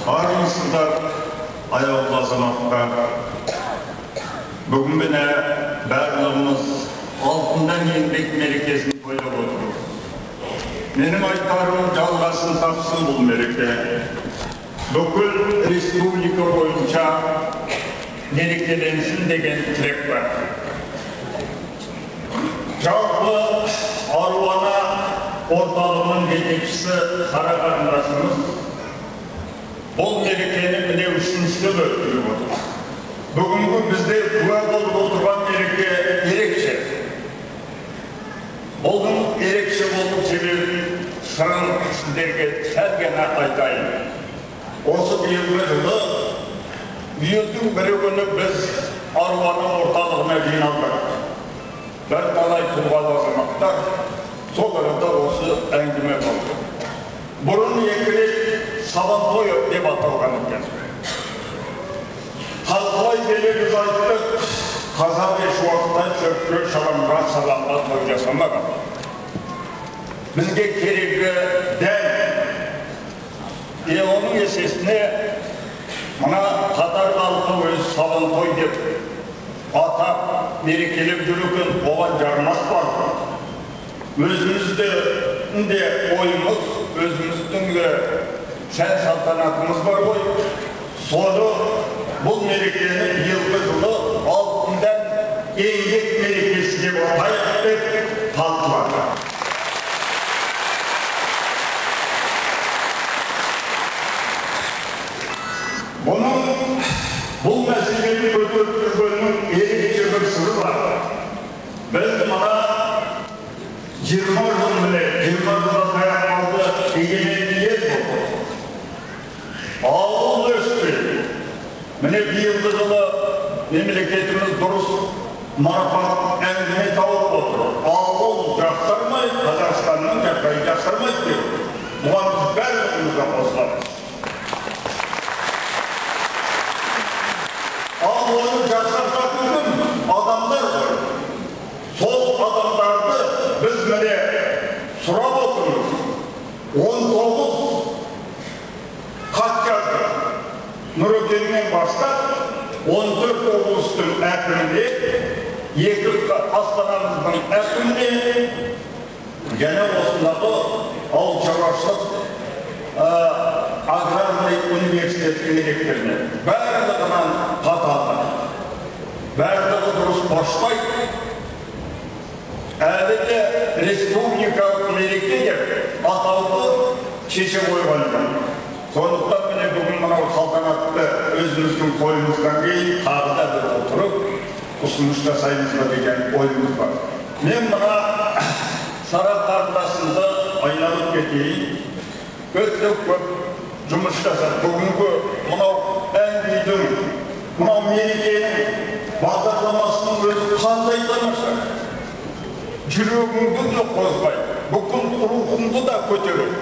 Армысыздар, аяулы азаматтар. Бүгін міне барлығымыз алтындан еңбек мерекесін тойлап отырмыз. Менің айтарым жалғасын тапсын бұл мереке. Бүкіл республика бойынша мерекеленсін деген тілек бар. Жалпы Аруана орталығының жетекшісі Сара қарындасымыз бұл мерекені міне үшінші жыл өткізіп отыр. Бүгінгі біздер куә болып отырған мереке ерекше. Бұның ерекше болу себебін сырын сіздерге сәл ғана айтайын. Осы биылғы жылы июльдің бірі күні біз Аруана орталығына жиналдық. Бірталай тұлғалы азаматтар, сол арада осы әңгіме болды. Бұрын екі рет Сабантой деп аталған екен. Талқылай келе біз айттық, қазақ еш уақытта шөпке, шаламға, саламға той жасамаған. Бізге керегі дәл. Оның есесіне мына татар халқы өз Сабантой деп атап мерекелеп жүр екен, оған жармас бар. Өзіміздің де ойымыз, өзіміздің де сән салтанатымыз бар ғой. Соны бұл мерекені биылғы жылы алтындан еңбек мерекесі деп атайық деп талқылады. Бұл мәселені көтеріп жүргеннің ерекше бір сыры бар. Біз мына 20 жыл міне, 20 жылға таяқ қалды, егеменді ел болдық. Ауыл өспеді. Міне биылғы жылы мемлекетіміз дұрыс марапат әңгіме тауып отыр. Ауыл жақсармай, Қазақстанның жағдайы жақсармайды деп. Бұған біз барлығымыз да қосыламыз. Ал оны жақсартатын кім? Адамдар ғой. Сол адамдарды біз міне сұрап отырмыз. 19 хат жаздық. Нұрекеңнен бастап 14 облыстың әкіміне, екі астанамыздың әкіміне, және осындағы ауыл шаруашылық аграрный университеттің ректоріне барлығынан хат алдық. Барлығы дұрыс қошпайды. Әлі де республикалық мереке деп атауды шеше қойған жоқ. Сондықтан міне бүгін мынау салтанатты өзіміздің тойымыздан кейін тағы да бір отырып ұсыныс жасаймыз ба деген ойымыз бар. Мен мына Сара қарындасымды айналып кетейін. Өте көп жұмыс жасап, бүгінгі мынау ән күйдің, мынау мерекенің бағдарламасының өзі қандай тамаша. Жүрегіңді де қозғайды, бүкіл рухыңды да көтереді.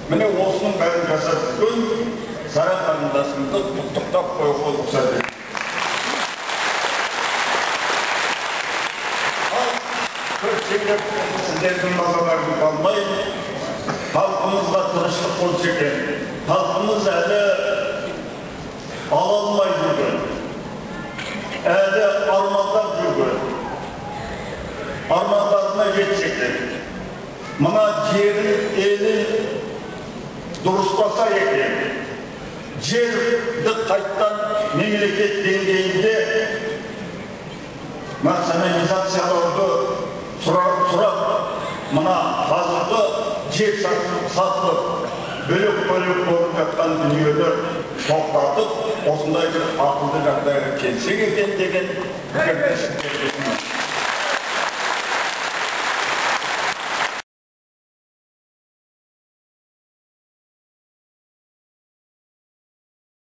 Міне осының бәрін жасап жүрген Сара қарындасымды құттықтап қоюға рұқсат етіңіз. Ал көп сөйлеп сіздердің мазаларыңызды алмай, халқымызға тыныштық болса екен. Халқымыз әлі ала алмай жүрген, әлі армандап жүрген, армандарына жетсе екен. Мына жерін, елін дұрыстаса екен. Жерді қайттан мемлекет деңгейінде национализациялауды сұрап, мына қазіргі жер сатылып, бөлек-бөлек болып жатқан дүниелер тоқтатып, осындай бір ақылды жағдайға келсек екен деген пікірді сіздерге